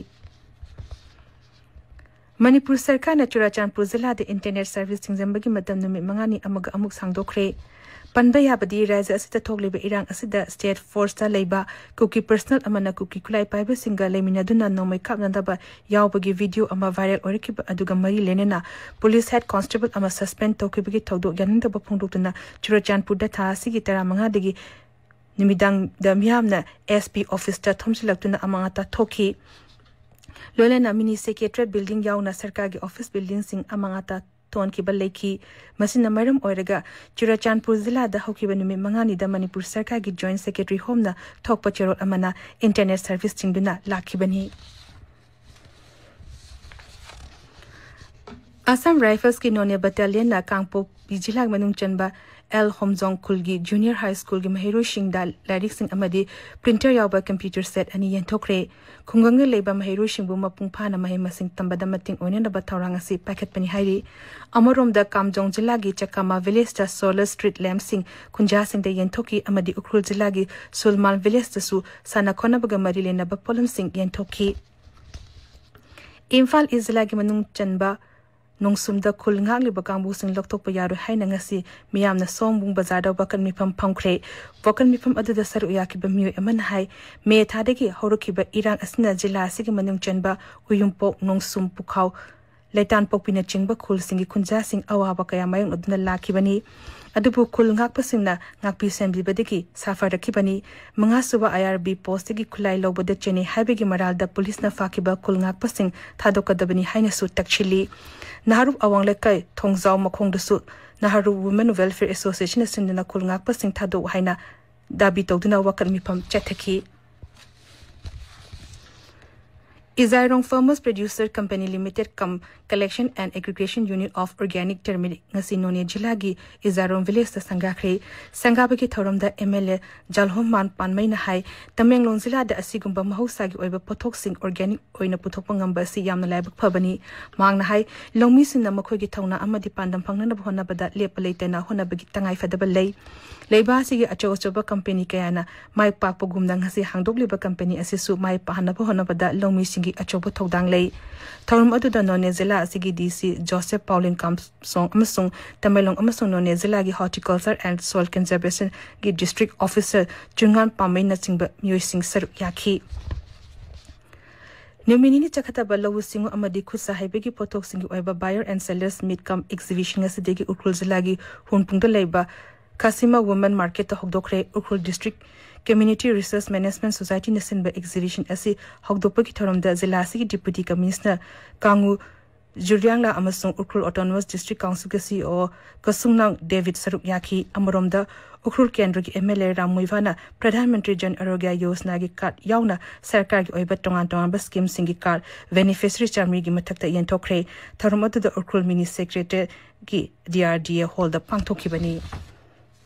ꯃꯅꯤꯄꯨꯔ ꯁꯔꯀꯥꯔꯅ ꯆꯨꯔꯥꯆꯥꯟꯄꯨꯔ ꯖꯤꯂꯥꯗ ꯏꯟꯇꯔꯅꯦꯠ ꯁꯔꯚꯤꯁ ꯊꯤꯡꯖꯤꯟꯕꯒꯤ ꯃꯇꯝ ꯅꯨꯃꯤꯠ ꯃꯉꯥꯅꯤ ꯑꯃꯒ ꯑꯃꯨꯛ ꯁꯥꯡꯗꯣꯛꯈ꯭ꯔꯦ꯫ ꯄꯟꯕ ꯌꯥꯕꯗꯤ, ꯔꯥꯖ꯭ꯌ ꯑꯁꯤꯗ ꯊꯣꯛꯂꯤꯕ ꯏꯔꯥꯡ ꯑꯁꯤꯗ ꯁ꯭ꯇꯦꯠ ꯐꯣꯔꯁꯇ ꯂꯩꯕ ꯀꯨꯀꯤ ꯄꯔꯁꯅꯦꯜ ꯑꯃꯅ ꯀꯨꯀꯤ ꯈꯨꯠꯂꯥꯏ ꯄꯥꯏꯕꯁꯤꯡꯒ ꯂꯩꯃꯤꯟꯅꯗꯨꯅ ꯅꯣꯡꯃꯩ ꯀꯥꯞꯅꯗꯕ ꯌꯥꯎꯕꯒꯤ ꯚꯤꯗꯤꯑꯣ ꯑꯃ ꯚꯥꯏꯔꯦꯜ ꯑꯣꯏꯔꯛꯈꯤꯕ ꯑꯗꯨꯒ ꯃꯔꯤ ꯂꯩꯅꯅ ꯄꯨꯂꯤꯁ ꯍꯦꯗ ꯀꯣꯟꯁꯇꯦꯕꯜ ꯑꯃ ꯁꯁꯄꯦꯟ ꯇꯧꯈꯤꯕꯒꯤ ꯊꯧꯗꯣꯛ ꯌꯥꯅꯤꯡꯗꯕ ꯐꯣꯡꯗꯣꯛꯇꯨꯅ ꯆꯨꯔꯥꯆꯥꯟꯄꯨꯔꯗ ꯊꯥ ꯑꯁꯤꯒꯤ ꯇꯔꯥꯃꯉꯥꯗꯒꯤ ꯅꯨꯃꯤꯗꯥꯡꯗ ꯃꯤꯌꯥꯝꯅ ꯑꯦꯁ ꯄꯤ ꯑꯣꯐꯤꯁꯇ ꯊꯣꯝꯖꯤꯜꯂꯛꯇꯨꯅ ꯑꯃꯥꯡ ꯑꯇꯥ ꯊꯣꯛꯈꯤ꯫ ꯂꯣꯏꯅꯅ ꯃꯤꯅꯤ ꯁꯦꯀ꯭ꯔꯦꯇꯔꯤꯌꯦꯠ ꯕꯤꯜꯗꯤꯡ ꯌꯥꯎꯅ ꯁꯔꯀꯥꯔꯒꯤ ꯑꯣꯐꯤꯁ ꯕꯤꯜꯗꯤꯡꯁꯤꯡ ꯑꯃꯥꯡ ꯑꯇꯥ ꯊꯣꯛꯍꯟꯈꯤꯕ ꯂꯩꯈꯤ꯫ ꯃꯁꯤꯅ ꯃꯔꯝ ꯑꯣꯏꯔꯒ ꯆꯨꯔꯥꯆꯥꯟꯄꯨꯔ ꯖꯤꯂꯥꯗ ꯍꯧꯈꯤꯕ ꯅꯨꯃꯤꯠ ꯃꯉꯥꯅꯤꯗ ꯃꯅꯤꯄꯨꯔ ꯁꯔꯀꯥꯔꯒꯤ ꯖꯣꯏꯟꯠ ꯁꯦꯀ꯭ꯔꯦꯇꯔꯤ ꯍꯣꯝꯅ ꯊꯣꯛꯄ ꯆꯦꯔꯣꯜ ꯑꯃꯅ ꯏꯟꯇꯔꯅꯦꯠ ꯁꯔꯚꯤꯁ ꯊꯤꯡꯗꯨꯅ ꯂꯥꯛꯈꯤꯕꯅꯤ꯫ ꯑꯁꯥꯝ ꯔꯥꯏꯐꯜꯁꯀꯤ ꯅꯣꯅꯦ ꯕꯠꯇꯥꯂꯤꯌꯟꯅ ꯀꯥꯡꯄꯣꯛꯄꯤ ꯖꯤꯂꯥ ꯃꯅꯨꯡ ꯆꯟꯕ ꯑꯦꯜ ꯍꯣꯝꯖꯣꯡ ꯈꯨꯜꯒꯤ ꯖꯨꯅꯤꯌꯔ ꯍꯥꯏ ꯁ꯭ꯀꯨꯜꯒꯤ ꯃꯍꯩꯔꯣꯏꯁꯤꯡꯗ ꯂꯥꯏꯔꯤꯛꯁꯤꯡ ꯑꯃꯗꯤ ꯄ꯭ꯔꯤꯟꯇꯔ ꯌꯥꯎꯕ ꯀꯝꯄ꯭ꯌꯨꯇꯔ ꯁꯦꯠ ꯑꯅꯤ ꯌꯦꯟꯊꯣꯛꯈ꯭ꯔꯦ꯫ ꯈꯨꯡꯒꯪꯗ ꯂꯩꯕ ꯃꯍꯩꯔꯣꯏꯁꯤꯡꯕꯨ ꯃꯄꯨꯡ ꯐꯥꯅ ꯃꯍꯩ ꯃꯁꯤꯡ ꯇꯝꯕꯗ ꯃꯇꯦꯡ ꯑꯣꯏꯅꯅꯕ ꯊꯧꯔꯥꯡ ꯑꯁꯤ ꯄꯥꯏꯈꯠꯄꯅꯤ ꯍꯥꯏꯔꯤ꯫ ꯑꯃꯔꯣꯝꯗ, ꯀꯥꯝꯖꯣꯡ ꯖꯤꯂꯥꯒꯤ ꯆꯀꯥꯃꯥ ꯚꯤꯂꯦꯖꯇ ꯁꯣꯂꯔ ꯁ꯭ꯇ꯭ꯔꯤꯠ ꯂꯦꯝꯞꯁꯤꯡ ꯈꯨꯟꯖꯥꯁꯤꯡꯗ ꯌꯦꯟꯊꯣꯛꯈꯤ ꯑꯃꯗꯤ ꯎꯈ꯭ꯔꯨꯜ ꯖꯤꯂꯥꯒꯤ ꯁꯨꯜꯃꯥꯜ ꯚꯤꯂꯦꯖꯇꯁꯨ ꯁꯥꯟꯅ ꯈꯣꯠꯅꯕꯒ ꯃꯔꯤ ꯂꯩꯅꯕ ꯄꯣꯠꯂꯝꯁꯤꯡ ꯌꯦꯟꯊꯣꯛꯈꯤ꯫ ꯏꯝꯐꯥꯜ ꯏꯁ ꯖꯤꯂꯥꯒꯤ ꯃꯅꯨꯡ ꯆꯟꯕ ꯅꯣꯡꯁꯨꯝꯗ ꯈꯨꯜ ꯉꯥꯛꯂꯤꯕ ꯀꯥꯡꯕꯨꯁꯤꯡ ꯂꯧꯊꯣꯛꯄ ꯌꯥꯔꯣꯏ ꯍꯥꯏꯅ ꯉꯁꯤ ꯃꯤꯌꯥꯝꯅ ꯁꯣꯝꯕꯨꯡ ꯕꯖꯥꯔꯗ ꯋꯥꯀꯠ ꯃꯤꯐꯝ ꯐꯝꯈ꯭ꯔꯦ꯫ ꯋꯥꯀꯠ ꯃꯤꯐꯝ ꯑꯗꯨꯗ ꯁꯔꯨꯛ ꯌꯥꯈꯤꯕ ꯃꯤꯑꯣꯏ ꯑꯃꯅ ꯍꯥꯏ, ꯃꯦ ꯊꯥꯗꯒꯤ ꯍꯧꯔꯛꯈꯤꯕ ꯏꯔꯥꯡ ꯑꯁꯤꯅ ꯖꯤꯂꯥ ꯑꯁꯤꯒꯤ ꯃꯅꯨꯡ ꯆꯟꯕ ꯎꯌꯨꯝꯄꯣꯛ, ꯅꯣꯡꯁꯨꯝ, ꯄꯨꯈꯥꯎ, ꯂꯩꯇꯥꯟꯄꯣꯛꯄꯤꯅꯆꯤꯡꯕ ꯈꯨꯜꯁꯤꯡꯒꯤ ꯈꯨꯟꯖꯥꯁꯤꯡ ꯑꯋꯥꯕ ꯀꯌꯥ ꯃꯥꯌꯣꯛꯅꯗꯨꯅ ꯂꯥꯛꯈꯤꯕꯅꯤ꯫ ꯑꯗꯨꯕꯨ ꯈꯨꯜ ꯉꯥꯛꯄꯁꯤꯡꯅ ꯉꯥꯛꯄꯤ ꯁꯦꯟꯕꯤꯕꯗꯒꯤ ꯁꯥꯐꯔꯛꯈꯤꯕꯅꯤ꯫ ꯃꯉꯥꯁꯨꯕ ꯑꯥꯏ ꯑꯥꯔ ꯕꯤ ꯄꯣꯁꯇꯒꯤ ꯈꯨꯠꯂꯥꯏ ꯂꯧꯕꯗ ꯆꯦꯟꯅꯩ ꯍꯥꯏꯕꯒꯤ ꯃꯔꯥꯜꯗ ꯄꯨꯂꯤꯁꯅ ꯐꯥꯈꯤꯕ ꯈꯨꯜ ꯉꯥꯛꯄꯁꯤꯡ ꯊꯥꯗꯣꯛꯀꯗꯕꯅꯤ ꯍꯥꯏꯅꯁꯨ ꯇꯛꯁꯤꯜꯂꯤ꯫ ꯅꯍꯥꯔꯨꯞ ꯑꯋꯥꯡ ꯂꯩꯀꯥꯏ ꯊꯣꯡꯖꯥꯎ ꯃꯈꯣꯡꯗꯁꯨ ꯅꯍꯥꯔꯨꯞ Women Welfare Associationꯅ ꯁꯤꯟꯗꯨꯅ ꯈꯨꯜ ꯉꯥꯛꯄꯁꯤꯡ ꯊꯥꯗꯣꯛꯎ ꯍꯥꯏꯅ ꯗꯥꯕꯤ ꯇꯧꯗꯨꯅ ꯋꯥꯀꯠ ꯃꯤꯐꯝ ꯆꯠꯊꯈꯤ꯫ ꯏꯖꯥꯏꯔꯣꯡ Farmers Producer Company Limited cum Collection and Aggregation Unit of Organic Turmeric ꯉꯁꯤ ꯅꯣꯅꯦ ꯖꯤꯂꯥꯒꯤ ꯏꯖꯥꯏꯔꯣꯡ ꯚꯤꯂꯦꯖꯇ ꯁꯪꯒꯥꯈ꯭ꯔꯦ꯫ ꯁꯪꯒꯥꯕꯒꯤ ꯊꯧꯔꯝꯗ ꯑꯦꯝ ꯑꯦꯜ ꯑꯦ ꯖꯥꯜꯍꯣꯝꯃꯥꯟ ꯄꯥꯟꯃꯩꯅ ꯍꯥꯏ, ꯇꯃꯦꯡꯂꯣꯡ ꯖꯤꯂꯥꯗ ꯑꯁꯤꯒꯨꯝꯕ ꯃꯍꯧꯁꯥꯒꯤ ꯑꯣꯏꯕ ꯄꯣꯠꯊꯣꯛꯁꯤꯡ organic ꯑꯣꯏꯅ ꯄꯨꯊꯣꯛꯄ ꯉꯝꯕ ꯑꯁꯤ ꯌꯥꯝꯅ ꯂꯥꯏꯕꯛ ꯐꯕꯅꯤ꯫ ꯃꯍꯥꯛꯅ ꯍꯥꯏ, ꯂꯧꯃꯤꯁꯤꯡꯅ ꯃꯈꯣꯏꯒꯤ ꯊꯧꯅꯥ ꯑꯃꯗꯤ ꯄꯥꯟꯗꯝ ꯐꯪꯅꯅꯕ ꯍꯣꯠꯅꯕꯗ ꯂꯦꯞꯄ ꯂꯩꯇꯅ ꯍꯣꯠꯅꯕꯒꯤ ꯇꯉꯥꯏ ꯐꯗꯕ ꯂꯩ꯫ ꯂꯩꯕꯥꯛ ꯑꯁꯤꯒꯤ ꯑꯆꯧ ꯑꯆꯧꯕ ꯀꯝꯄꯦꯅꯤ ꯀꯌꯥꯅ ꯃꯥꯏ ꯄꯥꯛꯄꯒꯨꯝꯅ ꯉꯁꯤ ꯍꯥꯡꯗꯣꯛꯂꯤꯕ ꯀꯝꯄꯦꯅꯤ ꯑꯁꯤꯁꯨ ꯃꯥꯏ ꯄꯥꯛꯅꯕ ꯍꯣꯠꯅꯕꯗ ꯂꯧꯃꯤꯁꯤꯡꯒꯤ ꯑꯆꯧꯕ ꯊꯧꯗꯥꯡ ꯂꯩ꯫ ꯊꯧꯔꯝ ꯑꯗꯨꯗ ꯅꯣꯅꯦ ꯖꯤꯂꯥ ꯑꯁꯤꯒꯤ ꯗꯤ ꯁꯤ ꯖꯣꯁꯦꯐ ꯄꯥꯎꯂꯤꯟ ꯀꯥꯝꯁꯣꯡ ꯑꯃꯁꯨꯡ ꯇꯃꯦꯡꯂꯣꯡ ꯑꯃꯁꯨꯡ ꯅꯣꯅꯦ ꯖꯤꯂꯥꯒꯤ Horticulture and Soil Conservationꯒꯤ District Officer ꯆꯨꯡꯉꯥꯟ ꯄꯥꯝꯃꯩꯅꯆꯤꯡꯕ ꯃꯤꯑꯣꯏꯁꯤꯡ ꯁꯔꯨꯛ ꯌꯥꯈꯤ꯫ ꯅꯨꯃꯤꯠ ꯅꯤꯅꯤ ꯆꯠꯀꯗꯕ ꯂꯧꯎ ꯁꯤꯡꯎ ꯑꯃꯗꯤ ꯈꯨꯠꯁꯥ ꯍꯩꯕꯒꯤ ꯄꯣꯠꯊꯣꯛꯁꯤꯡꯒꯤ ꯑꯣꯏꯕ Buyer and Sellers Meet cum Exhibition ꯉꯁꯤꯗꯒꯤ ꯎꯈ꯭ꯔꯨꯜ ꯖꯤꯂꯥꯒꯤ ꯍꯨꯟꯄꯨꯡꯗ ꯂꯩꯕ ꯀꯥꯁꯤꯃꯥ Women Marketꯇ ꯍꯧꯗꯣꯛꯈ꯭ꯔꯦ꯫ Ukhrul District Community Resource Management Societyꯅ ꯁꯤꯟꯕ exhibition ꯑꯁꯤ ꯍꯧꯗꯣꯛꯄꯒꯤ ꯊꯧꯔꯝꯗ ꯖꯤꯂꯥ ꯑꯁꯤꯒꯤ Deputy Commissioner ꯀꯥꯡꯉꯨ ꯖꯨꯔꯤꯌꯥꯡꯂꯥ ꯑꯃꯁꯨꯡ ꯎꯈ꯭ꯔꯨꯜ Autonomous District Councilꯒꯤ ꯁꯤ ꯏ ꯑꯣ ꯀꯁꯨꯡꯅꯥꯡ ꯗꯦꯕꯤꯠ ꯁꯔꯨꯛ ꯌꯥꯈꯤ꯫ ꯑꯃꯔꯣꯝꯗ, ꯎꯈ꯭ꯔꯨꯜ ꯀꯦꯟꯗ꯭ꯔꯒꯤ M L A Ram ꯃꯨꯏꯚꯥꯅ Pradhan Mantri Jan ꯑꯔꯣꯒ꯭ꯌ ꯌꯣꯖꯅꯥꯒꯤ ꯀꯥꯔꯗ ꯌꯥꯎꯅ ꯁꯔꯀꯥꯔꯒꯤ ꯑꯣꯏꯕ ꯇꯣꯉꯥꯟ ꯇꯣꯉꯥꯟꯕ ꯁ꯭ꯀꯤꯝꯁꯤꯡꯒꯤ ꯀꯥꯔꯗ ꯕꯦꯅꯤꯐꯤꯁꯔꯤ ꯆꯥꯃꯔꯤꯒꯤ ꯃꯊꯛꯇ ꯌꯦꯟꯊꯣꯛꯈ꯭ꯔꯦ꯫ ꯊꯧꯔꯝ ꯑꯗꯨꯗ ꯎꯈ꯭ꯔꯨꯜ ꯃꯤꯅꯤ ꯁꯦꯀ꯭ꯔꯦꯇꯔꯤꯌꯦꯠꯀꯤ ꯗꯤ ꯑꯥꯔ ꯗꯤ ꯑꯦ ꯍꯣꯜꯗ ꯄꯥꯡꯊꯣꯛꯈꯤꯕꯅꯤ꯫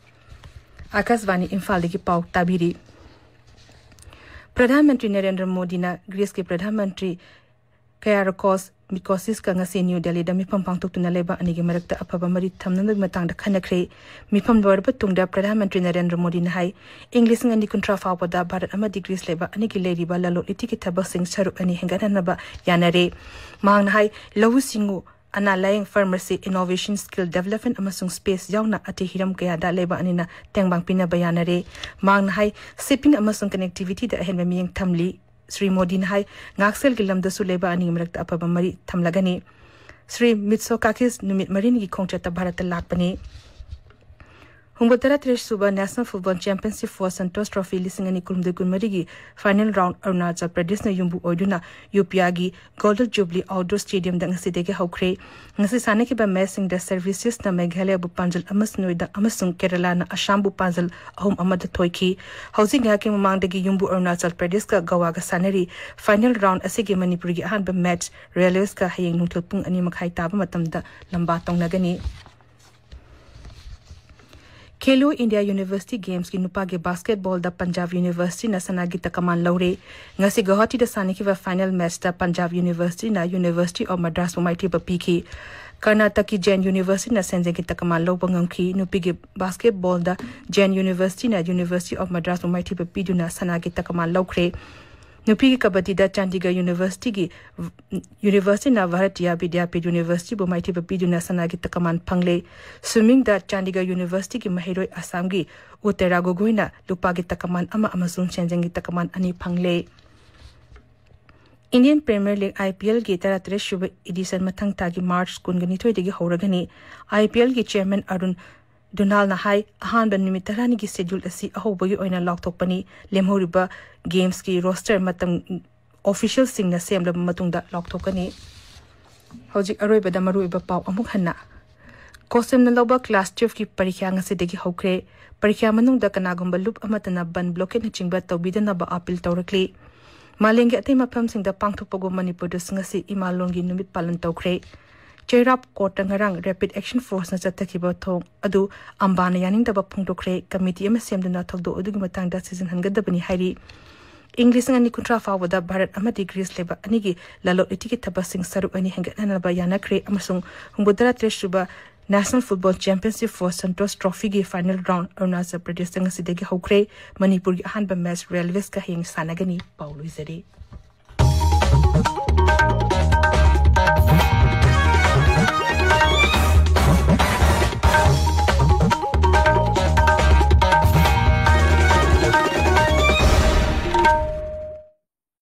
ꯑꯥꯀꯥꯁꯕꯥꯅꯤ ꯏꯝꯐꯥꯜꯗꯒꯤ ꯄꯥꯎ ꯇꯥꯕꯤꯔꯤ꯫ ꯄ꯭ꯔꯙꯥꯟ ꯃꯟꯇ꯭ꯔꯤ ꯅꯔꯦꯟꯗ꯭ꯔ ꯃꯣꯗꯤꯅ ꯒ꯭ꯔꯤꯁꯀꯤ ꯄ꯭ꯔꯙꯥꯟ ꯃꯟꯇ꯭ꯔꯤ ꯀꯌꯥꯔꯣꯀꯣꯁ ꯃꯤꯀꯣꯁꯤꯁꯀ ꯉꯁꯤ ꯅ꯭ꯌꯨ ꯗꯦꯜꯂꯤꯗ ꯃꯤꯐꯝ ꯄꯥꯡꯊꯣꯛꯇꯨꯅ ꯂꯩꯕꯥꯛ ꯑꯅꯤꯒꯤ ꯃꯔꯛꯇ ꯑꯐꯕ ꯃꯔꯤ ꯊꯝꯅꯕꯒꯤ ꯃꯇꯥꯡꯗ ꯈꯟꯅꯈ꯭ꯔꯦ꯫ ꯃꯤꯐꯝ ꯂꯣꯏꯔꯕ ꯇꯨꯡꯗ ꯄ꯭ꯔꯙꯥꯟ ꯃꯟꯇ꯭ꯔꯤ ꯅꯔꯦꯟꯗ꯭ꯔ ꯃꯣꯗꯤꯅ ꯍꯥꯏ, ꯏꯪ ꯂꯤꯁꯤꯡ ꯑꯅꯤ ꯀꯨꯟꯊ꯭ꯔꯥ ꯐꯥꯎꯕꯗ ꯚꯥꯔꯠ ꯑꯃꯗꯤ ꯒ꯭ꯔꯤꯁ ꯂꯩꯕꯥꯛ ꯑꯅꯤꯒꯤ ꯂꯩꯔꯤꯕ ꯂꯂꯣꯟ ꯏꯇꯤꯛꯀꯤ ꯊꯕꯛꯁꯤꯡ ꯁꯔꯨꯛ ꯑꯅꯤ ꯍꯦꯟꯒꯠꯍꯟꯅꯕ ꯌꯥꯅꯔꯦ꯫ ꯃꯍꯥꯛꯅ ꯍꯥꯏ, ꯂꯧꯎ ꯁꯤꯡꯎ ꯑꯅꯥ ꯂꯥꯌꯦꯡ, pharmacy, innovation, skill development ꯑꯃꯁꯨꯡ space ꯌꯥꯎꯅ ꯑꯇꯩ ꯍꯤꯔꯝ ꯀꯌꯥꯗ ꯂꯩꯕꯥꯛ ꯑꯅꯤꯅ ꯇꯦꯡꯕꯥꯡ ꯄꯤꯅꯕ ꯌꯥꯅꯔꯦ꯫ ꯃꯍꯥꯛꯅ ꯍꯥꯏ, shipping ꯑꯃꯁꯨꯡ connectivity ꯗ ꯑꯍꯦꯟꯕ ꯃꯤꯠꯌꯦꯡ ꯊꯝꯂꯤ꯫ ꯁ꯭ꯔꯤ ꯃꯣꯗꯤꯅ ꯍꯥꯏ, ꯉꯥꯛꯁꯦꯜꯒꯤ ꯂꯝꯗꯁꯨ ꯂꯩꯕꯥꯛ ꯑꯅꯤꯒꯤ ꯃꯔꯛꯇ ꯑꯐꯕ ꯃꯔꯤ ꯊꯝꯂꯒꯅꯤ꯫ ꯁ꯭ꯔꯤ ꯃꯤꯠꯁꯣꯀꯥꯀꯤꯁ ꯅꯨꯃꯤꯠ ꯃꯔꯤꯅꯤꯒꯤ ꯈꯣꯡꯆꯠꯇ ꯚꯥꯔꯠꯇ ꯂꯥꯛꯄꯅꯤ꯫ ꯍꯨꯝꯐꯨꯇꯔꯥ ꯇꯔꯦꯠ ꯁꯨꯕ National Football Championship for Santosh Trophy ꯂꯤꯁꯤꯡ ꯑꯅꯤ ꯀꯨꯟꯍꯨꯝꯗꯣꯏ ꯀꯨꯟꯃꯔꯤꯒꯤ final round ꯑꯔꯨꯅꯥꯆꯜ ꯄ꯭ꯔꯗꯦꯁꯅ ꯌꯨꯝꯕꯨ ꯑꯣꯏꯗꯨꯅ ꯌꯨꯄꯤꯌꯥꯒꯤ Golden Jubilee Outdoor Stadium ꯗ ꯉꯁꯤꯗꯒꯤ ꯍꯧꯈ꯭ꯔꯦ꯫ ꯉꯁꯤ ꯁꯥꯟꯅꯈꯤꯕ match ꯁꯤꯡꯗ Services ꯅ ꯃꯦꯘꯥꯂꯌꯕꯨ ꯄꯥꯟꯖꯜ ꯑꯃ ꯁꯤꯅꯣ ꯗ ꯑꯃꯁꯨꯡ ꯀꯦꯔꯂꯥꯅ ꯑꯁꯥꯝꯕꯨ ꯄꯥꯟꯖꯜ ꯑꯍꯨꯝ ꯑꯃꯗ ꯊꯣꯏꯈꯤ꯫ ꯍꯧꯖꯤꯛ ꯉꯥꯏꯍꯥꯛꯀꯤ ꯃꯃꯥꯡꯗꯒꯤ ꯌꯨꯝꯕꯨ ꯑꯔꯨꯅꯥꯆꯜ ꯄ꯭ꯔꯗꯦꯁꯀ ꯒꯋꯥꯒ ꯁꯥꯟꯅꯔꯤ꯫ Final round ꯑꯁꯤꯒꯤ ꯃꯅꯤꯄꯨꯔꯒꯤ ꯑꯍꯥꯟꯕ match Railways ꯀ ꯍꯌꯦꯡ ꯅꯨꯡꯊꯤꯜ ꯄꯨꯡ ꯑꯅꯤ ꯃꯈꯥꯏ ꯇꯥꯕ ꯃꯇꯝꯗ ꯂꯝꯕꯥ ꯇꯧꯅꯒꯅꯤ꯫ Khelo India University Games ꯀꯤ ꯅꯨꯄꯥꯒꯤ basketball ꯗ Punjab University ꯅ ꯁꯅꯥꯒꯤ ꯇꯀꯃꯥꯟ ꯂꯧꯔꯦ꯫ ꯉꯁꯤ ꯒꯨꯋꯥꯍꯥꯇꯤꯗ ꯁꯥꯟꯅꯈꯤꯕ final match ꯇ Punjab University ꯅ University of Madras ꯕꯨ ꯃꯥꯏꯊꯤꯕ ꯄꯤꯈꯤ꯫ ꯀꯔꯅꯥꯇꯛꯀꯤ Jain University ꯅ ꯁꯦꯟꯖꯦꯡꯒꯤ ꯇꯀꯃꯥꯟ ꯂꯧꯕ ꯉꯝꯈꯤ꯫ ꯅꯨꯄꯤꯒꯤ basketball ꯗ Jain University ꯅ University of Madras ꯕꯨ ꯃꯥꯏꯊꯤꯕ ꯄꯤꯗꯨꯅ ꯁꯅꯥꯒꯤ ꯇꯀꯃꯥꯟ ꯂꯧꯈ꯭ꯔꯦ꯫ ꯅꯨꯄꯤꯒꯤ ꯀꯕꯗꯤꯗ ꯆꯥꯟꯗꯤꯒꯔ University ꯒꯤ, University ꯅ Bharatiya Vidyapith University ꯕꯨ ꯃꯥꯏꯊꯤꯕ ꯄꯤꯗꯨꯅ ꯁꯅꯥꯒꯤ ꯇꯀꯃꯥꯟ ꯐꯪꯂꯦ꯫ Swimming ꯗ ꯆꯥꯟꯗꯤꯒꯔ University ꯒꯤ ꯃꯍꯩꯔꯣꯏ ꯑꯁꯥꯝꯒꯤ ꯎꯇꯦꯔꯥ ꯒꯣꯒꯣꯏꯅ ꯂꯨꯄꯥꯒꯤ ꯇꯀꯃꯥꯟ ꯑꯃ ꯑꯃꯁꯨꯡ ꯁꯦꯟꯖꯦꯡꯒꯤ ꯇꯀꯃꯥꯟ ꯑꯅꯤ ꯐꯪꯂꯦ꯫ Indian Premier League, I P L ꯒꯤ ꯇꯔꯥꯇꯔꯦꯠ ꯁꯨꯕ edition ꯃꯊꯪ ꯊꯥꯒꯤ March ꯀꯨꯟꯒ ꯅꯤꯊꯣꯏꯗꯒꯤ ꯍꯧꯔꯒꯅꯤ꯫ I P L ꯒꯤ chairman ꯑꯔꯨꯟ ꯗꯨꯅꯥꯜꯅ ꯍꯥꯏ, ꯑꯍꯥꯟꯕ ꯅꯨꯃꯤꯠ ꯇꯔꯥꯅꯤꯒꯤ schedule ꯑꯁꯤ ꯑꯍꯧꯕꯒꯤ ꯑꯣꯏꯅ ꯂꯥꯎꯊꯣꯛꯄꯅꯤ꯫ ꯂꯦꯝꯍꯧꯔꯤꯕ games ꯀꯤ roster ꯃꯇꯝ official ꯁꯤꯡꯅ ꯁꯦꯝꯂꯕ ꯃꯇꯨꯡꯗ ꯂꯥꯎꯊꯣꯛꯀꯅꯤ꯫ ꯍꯧꯖꯤꯛ ꯑꯔꯣꯏꯕꯗ ꯃꯔꯨꯑꯣꯏꯕ ꯄꯥꯎ ꯑꯃꯨꯛ ꯍꯟꯅ꯫ COHSEM ꯅ ꯂꯧꯕ class twelve ꯀꯤ ꯄꯔꯤꯈ꯭ꯌꯥ ꯉꯁꯤꯗꯒꯤ ꯍꯧꯈ꯭ꯔꯦ꯫ ꯄꯔꯤꯈ꯭ꯌꯥ ꯃꯅꯨꯡꯗ ꯀꯅꯥꯒꯨꯝꯕ ꯂꯨꯞ ꯑꯃꯠꯇꯅ ꯕꯟ blockade ꯅꯆꯤꯡꯕ ꯇꯧꯕꯤꯗꯅꯕ appeal ꯇꯧꯔꯛꯂꯤ꯫ ꯃꯥꯂꯦꯝꯒꯤ ꯑꯇꯩ ꯃꯐꯝꯁꯤꯡꯗ ꯄꯥꯡꯊꯣꯛꯄꯒꯨꯝ ꯃꯅꯤꯄꯨꯔꯗꯁꯨ ꯉꯁꯤ ꯏꯃꯥ ꯂꯣꯟꯒꯤ ꯅꯨꯃꯤꯠ ꯄꯥꯂꯟ ꯇꯧꯈ꯭ꯔꯦ꯫ ꯆꯩꯔꯥꯞ court ꯇ ꯉꯔꯥꯡ Rapid Action Force ꯅ ꯆꯠꯊꯈꯤꯕ ꯊꯧꯑꯣꯡ ꯑꯗꯨ ꯑꯝꯕꯥꯅ ꯌꯥꯅꯤꯡꯗꯕ ꯐꯣꯡꯗꯣꯛꯈ꯭ꯔꯦ꯫ Committee ꯑꯃ ꯁꯦꯝꯗꯨꯅ ꯊꯧꯗꯣꯛ ꯑꯗꯨꯒꯤ ꯃꯇꯥꯡꯗ ꯊꯤꯖꯤꯟꯍꯟꯒꯗꯕꯅꯤ ꯍꯥꯏꯔꯤ꯫ ꯏꯪ ꯂꯤꯁꯤꯡ ꯑꯅꯤ ꯀꯨꯟꯊ꯭ꯔꯥ ꯐꯥꯎꯕꯗ ꯚꯥꯔꯠ ꯑꯃꯗꯤ ꯒ꯭ꯔꯤꯁ ꯂꯩꯕꯥꯛ ꯑꯅꯤꯒꯤ ꯂꯂꯣꯟ ꯏꯇꯤꯛꯀꯤ ꯊꯕꯛꯁꯤꯡ ꯁꯔꯨꯛ ꯑꯅꯤ ꯍꯦꯟꯒꯠꯍꯟꯅꯕ ꯌꯥꯅꯈ꯭ꯔꯦ ꯑꯃꯁꯨꯡ ꯍꯨꯝꯐꯨꯇꯔꯥ ꯇꯔꯦꯠ ꯁꯨꯕ National Football Championship for Santosh Trophy ꯒꯤ final round ꯑꯔꯨꯅꯥꯆꯜ ꯄ꯭ꯔꯗꯦꯁꯇ ꯉꯁꯤꯗꯒꯤ ꯍꯧꯈ꯭ꯔꯦ꯫ ꯃꯅꯤꯄꯨꯔꯒꯤ ꯑꯍꯥꯟꯕ match Railways ꯀ ꯍꯌꯦꯡ ꯁꯥꯟꯅꯒꯅꯤ꯫ ꯄꯥꯎ ꯂꯣꯏꯖꯔꯦ꯫